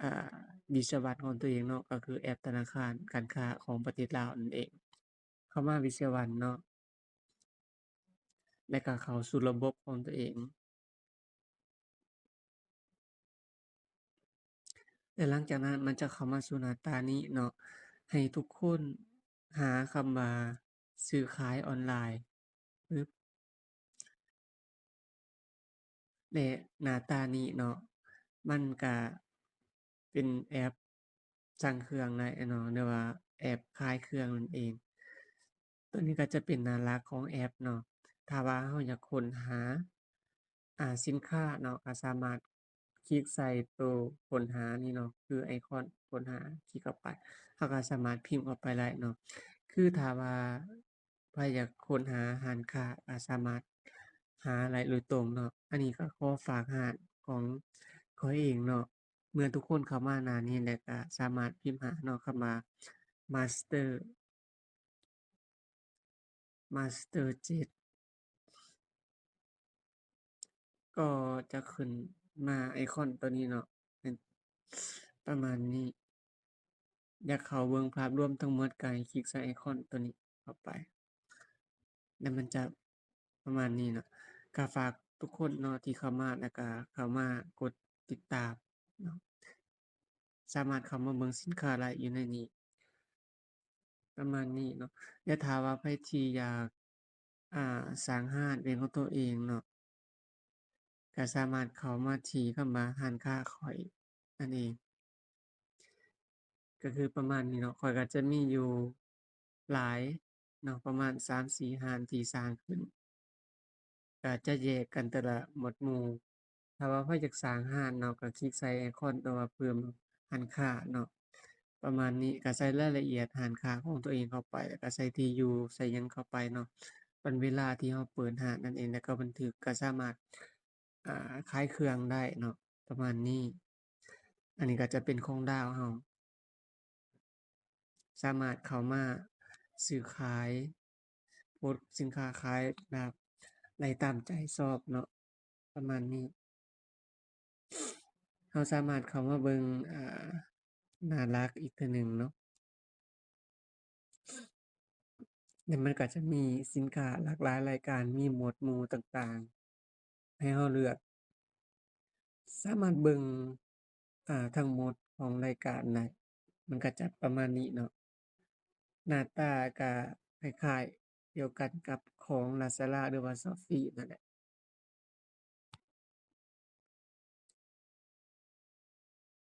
ອ່າ ວິຊະວັນຂອງຕົວເອງເນາະ ກໍຄືແອັບທະນາຄານການຄ້າຂອງປະເທດລາວນັ້ນເອງ. ເຂົ້າມາວິຊະວັນເນາະ ແລ້ວກໍເຂົ້າສູ່ລະບົບຂອງຕົວເອງ. ແລະ ຫຼັງຈາກນັ້ນມັນຈະເຂົ້າມາສູ່ໜ້າຕານີ້ເນາະ, ໃຫ້ທຸກຄົນຫາຄຳວ່າຊື້ຂາຍອອນລາຍ ປຶບ ແລະ ໜ້າຕານີ້ເນາະ ມັນກະເປັນແອັບສັ່ງເຄື່ອງໄດ້ເນາະ ຫຼືວ່າແອັບຂາຍເຄື່ອງນັ້ນເອງ. ຕົວນີ້ກໍຈະເປັນໜ້າຫຼັກຂອງແອັບເນາະ. ຖ້າວ່າເຮົາຢາກຄົ້ນຫາ ອ່າ ສິນຄ້າເນາະ ກໍສາມາດຄລິກໃສ່ໂຕຄົ້ນຫານີ້ເນາະ ຄືໄອຄອນຄົ້ນຫາ ຄລິກເຂົ້າໄປ ເຮົາກໍສາມາດພິມເຂົ້າໄປໄດ້ເນາະ. ຄືຖ້າວ່າໃຜຢາກຄົ້ນຫາຮ້ານຄ້າ ກໍສາມາດຫາໄດ້ໂດຍຕົງເນາະ. ອັນນີ້ກໍຂໍຝາກຮ້ານຂອງຂ້ອຍເອງເນາະ. ເມື່ອທຸກຄົນເຂົ້າມາໜ້ານີ້ແລ້ວ ກໍສາມາດພິມຫາເນາະ ຄຳວ່າ Master Master ເຈັດ ກໍຈະຂຶ້ນມາໄອຄອນຕົວນີ້ເນາະ ປະມານນີ້. ຢາກເຂົ້າເບິ່ງພາບລວມທັງໝົດ ກໍໃຫ້ຄລິກໃສ່ໄອຄອນຕົວນີ້ເຂົ້າໄປ ແລ້ວມັນຈະປະມານນີ້ເນາະ. ກໍຝາກທຸກຄົນເນາະ ທີ່ເຂົ້າມາ ແລ້ວກໍເຂົ້າມາກົດຕິດຕາມເນາະ. ສາມາດເຂົ້າມາເບິ່ງສິນຄ້າໄດ້ຢູ່ໃນນີ້ ປະມານນີ້ເນາະ. ແລະ ຖ້າວ່າໃຜທີ່ຢາກ ອ່າ ສ້າງຮ້ານເປັນຂອງຕົວເອງເນາະ ກໍສາມາດເຂົ້າມາທີ່ຄຳວ່າຮ້ານຄ້າຂ້ອຍນັ້ນເອງ. ກໍຄືປະມານນີ້ເນາະ. ຂ້ອຍກໍຈະມີຢູ່ຫຼາຍເນາະ ປະມານສາມສີ່ຮ້ານທີ່ສ້າງຂຶ້ນ ກໍຈະແຍກກັນແຕ່ລະໝວດໝູ່. ຖ້າວ່າໃຜຢາກສ້າງຮ້ານເນາະ ກໍຄລິກໃສ່ໄອຄອນຕົວວ່າເພີ່ມຮ້ານຄ້າເນາະ ປະມານນີ້. ກໍໃສ່ລາຍລະອຽດຮ້ານຄ້າຂອງຕົວເອງເຂົ້າໄປ ແລ້ວກໍໃສ່ທີ່ຢູ່ ໃສ່ຫຍັງເຂົ້າໄປເນາະ ວັນເວລາທີ່ເຮົາເປີດຮ້ານນັ້ນເອງ ແລ້ວກໍບັນທຶກ. ກໍສາມາດ ອ່າ ຂາຍເຄື່ອງໄດ້ເນາະ ປະມານນີ້. ອັນນີ້ກໍຈະເປັນຂອງດາວເຮົາ ສາມາດເຂົ້າມາຊື້ຂາຍ ໂພສສິນຄ້າຂາຍແບບໄດ້ຕາມໃຈຊອບເນາະ ປະມານນີ້. ເຮົາສາມາດເຂົ້າມາເບິ່ງ ອ່າ ໜ້າຫຼັກອີກເທື່ອໜຶ່ງເນາະ. ແລ້ວມັນກໍຈະມີສິນຄ້າຫຼາກຫຼາຍລາຍການ ມີໝວດໝູ່ຕ່າງໆໃຫ້ເຮົາເລືອກ. ສາມາດເບິ່ງ ອ່າ ທັງໝົດຂອງລາຍການໄດ້. ມັນກໍຈະປະມານນີ້ເນາະ. ໜ້າຕາກໍຄ້າຍໆດຽວກັນກັບຂອງ Lazada ຫຼືວ່າ Shopee ນັ້ນແຫຼະ.